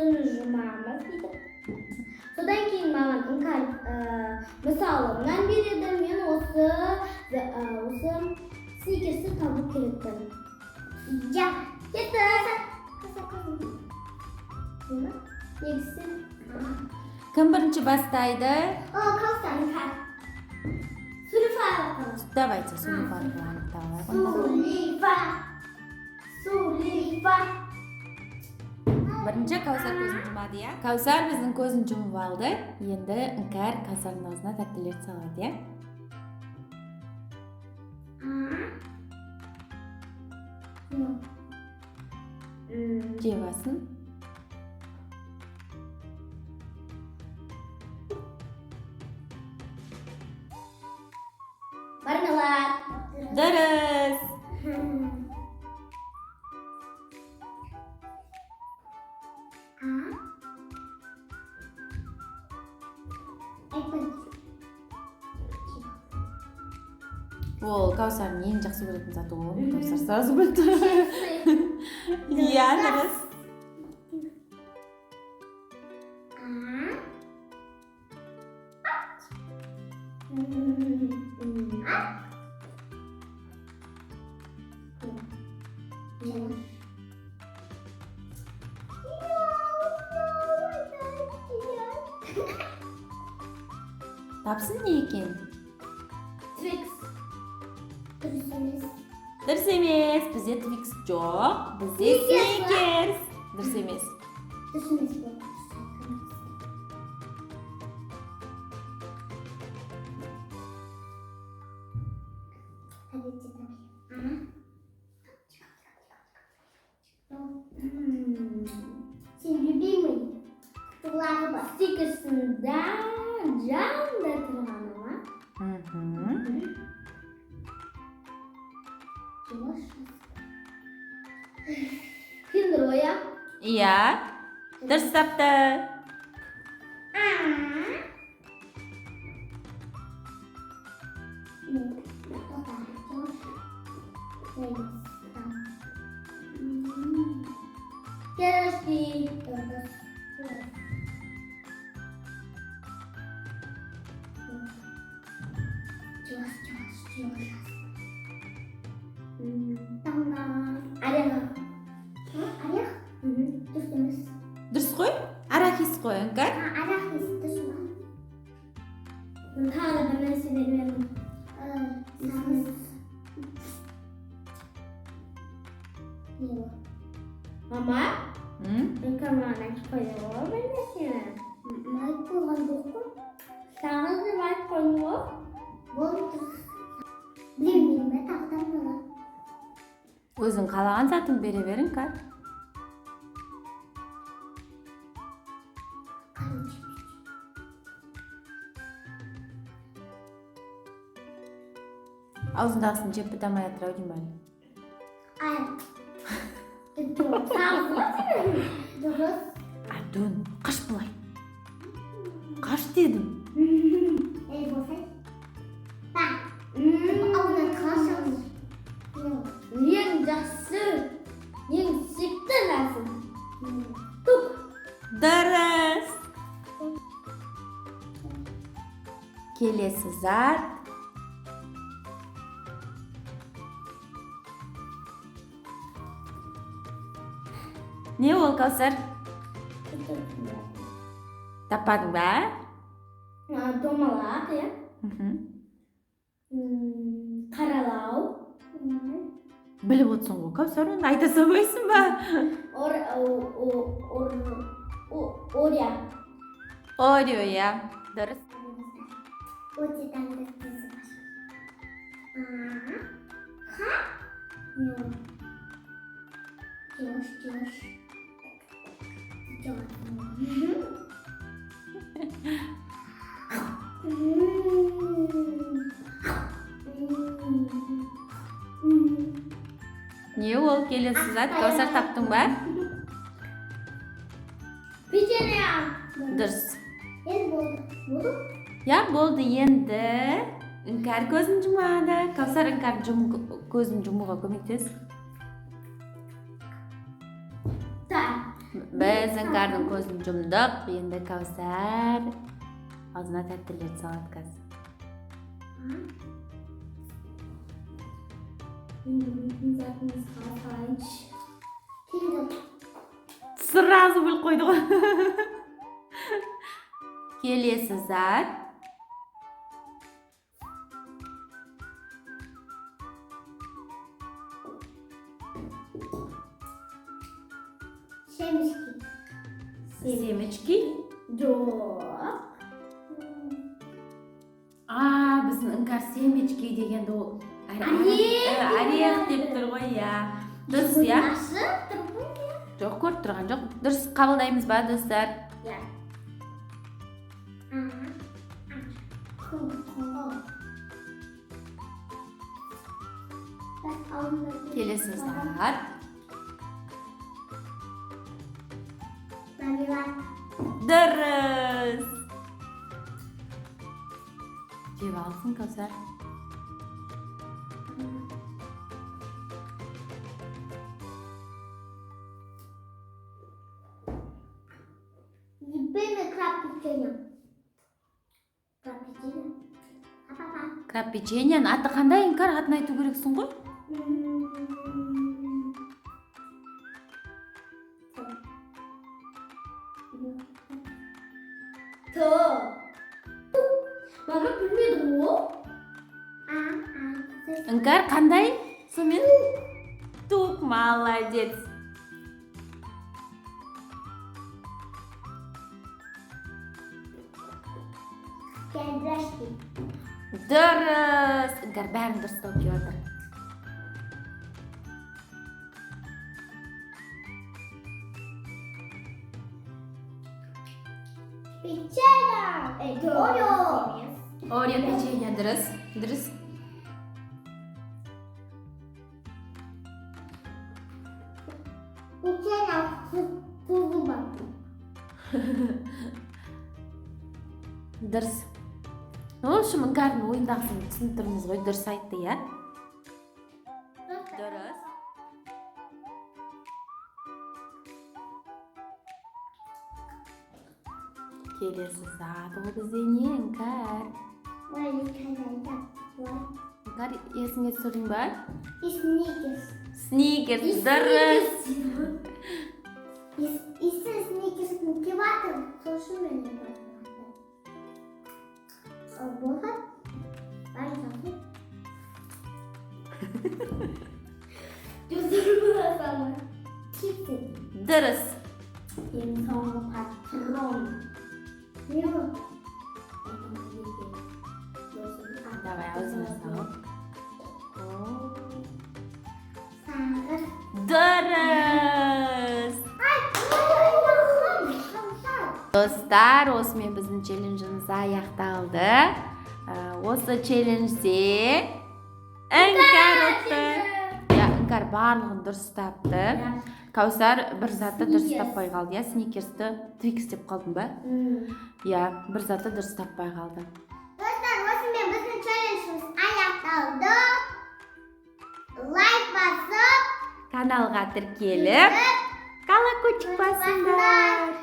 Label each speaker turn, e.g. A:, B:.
A: Көзімізді жұмамыз бүйтіп. Содан кейін маған Іңкәр мысалы, мынаны береді, мен осы Сникерсті табу керекпін.
B: Я.
A: Кетті.
B: Көзі.
A: Негізі
C: Кім бірінші бастайды?
B: О, Каусар.
A: Іңкәр. Сулифа арқылы.
C: Давайте Сулифа арқылы анықтап алайық онда.
A: Сулифа. Сулифа.
C: Бірінші Кәусар көзін жұмады, иә? Кәусар біздің көзін жұмып алды. Енді Іңкәр Кәусардың аузына тәттілерді салады, иә? Жеп алсын.
A: Мармелад.
C: Дұрыс.
B: А. Айтпаймыз.
C: Ол Кәусардың ең жақсы көретін заты ғой. Кәусар сразу білді. Иә, дұрыс.
B: А. А.
C: Тапсын, не екен?
A: Твикс.
B: Дұрыс емес.
C: Дұрыс емес. Бізде Твикс жоқ. Бізде
B: Сникерс.
C: Сникерс. Дұрыс емес.
B: Дұрыс емес бұл. Дұрыс айтқан. Әдетте табиғи. А. Сен любимый. Құтылағы бар.
A: Сникерсында жанында тұрғаны ма?
C: Мхм.
B: Жұмыс.
A: Киндер ғой, иә?
C: Иә. Дұрыс тапты.
B: А. Тоқта, жұмыс. Емес.
A: Пирожки.
B: Дұрыс. Дұрыс. Жұмыс, жұмыс, жұмыс. Таңда.
A: Орех.
B: Орех? Дұрыс емес.
C: Дұрыс қой. Арахис қой, Іңкәр.
B: А, арахис дұрыс па?
A: Тағы да бір нәрсе бермедім.
B: Сағыз. Не ол?
A: Мама,
C: М?
A: Іңкәр маған айтып қойды ғой бір нәрсені.
B: Айтып қойған жоқ қой.
A: Сағыз деп айтып қойдың ғой.
B: Болды, дұрыс. Білмеймін бе, тағы да мына.
C: Өзің қалаған затын бере бер, Іңкәр.
B: Короче.
C: Аузындағысын жеп біте алмай жатыр ау деймін әлі.
B: Ай.
A: Сағыз ғой сенің.
B: Дұрыс.
C: Әбден, қаш былай. Қаш дедім.
B: Ей, болсай. Ба. Ауызына тыға шығыңыз. Не ол?
A: Ең жақсы, ең сүйікті нәрсем. Тук.
C: Дұрыс. Келесі зат. Не ол, Кәусар? Таппадың ба?
A: Домалақ, иә?
C: Мхм.
A: Қаралау.
C: Біліп отырсың ғой, Кәусар, онда айта салмайсың ба?
A: Ор, о, о, ор, о, Орео.
C: Орео, иә. Дұрыс.
B: Өте дәмді кезі бар. А. Ха. Не ол? Жуаш, жуаш. Жуаш. М. М.
C: Не ол келесі зат? Кәусар, таптың ба?
A: Печенье.
C: Дұрыс.
B: Енді болды. Болды?
C: Иә, болды. Енді Іңкәр көзін жұмады. Кәусар, Іңкәр көзін жұмуға көмектес.
A: Так.
C: Бір. Біз Іңкәрдің көзін жұмдық. Енді Кәусар аузына тәттілерді салады қазір.
A: Енді білмейтін затымызға салайыншы.
B: Келді.
C: Сразу біліп қойды ғой. Келесі зат.
B: Семечки.
C: Семечки.
A: Жоқ.
C: А, біздің Іңкәр семечки дегенді ол
A: Орех.
C: Орех деп тұр ғой, иә. Дұрыс, иә?
B: Ашып тұр ғой.
C: Жоқ, көріп тұрған жоқ. Дұрыс қабылдаймыз ба, достар?
B: Иә. Ага. Құм, құм. Бас алдында.
C: Келесі зат.
B: Мармелад.
C: Дұрыс. Жеп алсын, Кәусар.
B: Любимый краб печенье. Краб печенье. Папа.
C: Краб печеньенің аты қандай, Іңкәр? Атын айту керексің ғой.
B: М.
A: Т. Мама білмеді ғой.
B: А, а, С.
C: Іңкәр, қандай? Сонымен, тук, молодец.
B: Карандашки.
C: Дұрыс. Іңкәр бәрін дұрыс тауып келіп жатыр.
B: Печенье. Орео.
C: Орео печенье, дұрыс, дұрыс.
B: Печенье с зубом.
C: Дұрыс. В общем, Іңкәрдің ойындағысын түсініп тұрмыз ғой, дұрыс айтты, иә? Дұрыс. Келесі зат ол бізде не, Іңкәр?
B: Ой, карандаш. Ой.
C: Іңкәр, есіңе түсірдің ба?
B: И сникерс.
C: Сникерс, дұрыс.
B: И сникерс кеватор. Слушай меня. Болады. Бәрі жақсы.
A: Жүзір сама.
B: Чипсы.
C: Дұрыс.
A: Ең соңғы патрон.
B: Не ол?
C: Давай, аузыңа сал. О,
B: Сағыз.
C: дұрыс.
B: Ай, ой, ой, ой.
C: Достар, осымен біздің челленджіміз аяқталды. Осы челленджде Іңкәр ұтты. Иә, Іңкәр барлығын дұрыс тапты. Кәусар бір затты дұрыс
A: Сникерс.
C: таппай қалды, иә. Сникерсті Твикс деп қалдың ба? Иә, бір затты дұрыс таппай қалды.
B: Достар, осымен біздің челленджіміз аяқталды. Лайк басып,
C: Каналға тіркеліп, колокольчик басыңдар.